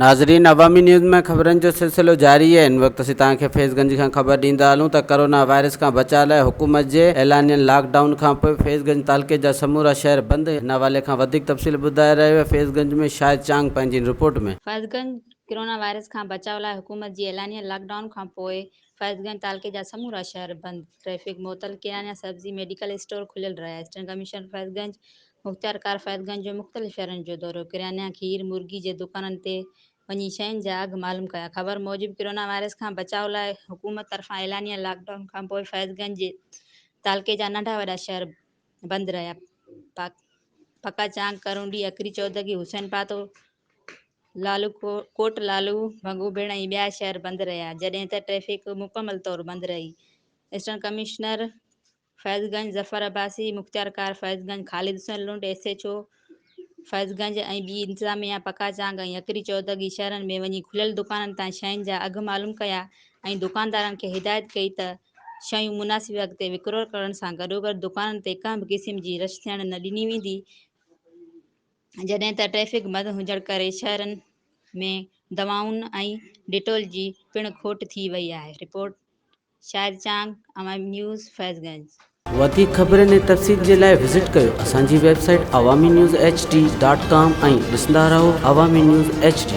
ناظرين عوامي نيوز ۾ خبرن جو سلسلو جاري آهي هن وقت اسين توهان کي فيض گنج کان خبر ڏيندا هلون ته ڪرونا وائرس کان بچاء لاء حڪومت جي اعلانيل لاڪ ڊائون کان پوء فيض گنج تعلقي جا سمورا شهر بند هن حوالي کان وڌيڪ تفصيل ٻڌائي رهيو آهي فيض گنج ۾ شاهد چانگ پنهنجي هن report ۾. Faiz Ganj, corona virus کان بچاء لاء حڪومت جي اعلانيل لاڪ ڊائون کان پوء فيض گنج تعلقي جا سمورا شهر بند، ٽريفڪ معطل، ڪريانا، سبزي، ميڊيڪل اسٽور کليل رهيا، اسٽنٽ ڪمشنر فيض گنج، مختيارڪار فيض گنج جو مختلف شهرن جو دورو، ڪريانا، کير، مرغي جي دڪانن تي وڃي شين جا اگهه معلوم ڪيا، خبر موجب ڪرونا وائرس کان بچاء لاء حڪومت طرفان اعلانيل لاڪ ڊائون کانپوء فيض گنج جي تعلقي جا ننڍا وڏا شهر بند رهيا، پڪا چانگ، ڪرونڊي، اڪري چودڳي، حسين پاتو، لالو ڪوٽ لالو، ڀنگو ڀيڻ ۽ ٻيا شهر بند رهيا، جڏهن ته ٽريفڪ مڪمل طور بند رهي. اسسٽنٽ ڪمشنر فيض گنج ظفر عباسي، مختيارڪار Faiz Ganj Khalid Hussain Lund, S H O Faiz Ganj ۽ ٻي انتظاميا پڪا چانگ ۽ اڪري چودڳي شهرن ۾ وڃي کليل دڪانن تان شين جا اگهه معلوم ڪيا ۽ دڪاندارن کي هدايت ڪئي ته شيون مناسب اگهه تي وڪرو ڪرڻ سان گڏوگڏ دڪانن تي ڪنهن به قسم جي رش ٿيڻ نه ڏني ويندي، جڏهن ته ٽريفڪ بند هجڻ ڪري شهرن ۾ دوائن ۽ ڊيٽول جي پڻ کوٽ ٿي وئي آهي، رپورٽ، شاهد چانگ، عوامي نيوز، فيض گنج. وڌيڪ خبرن ۽ تفصيل جي لاء وزٽ ڪيو اسان جي website Awami news H D dot com ۽ ڏسندا رهو عوامي نيوز ايڇ ڊي.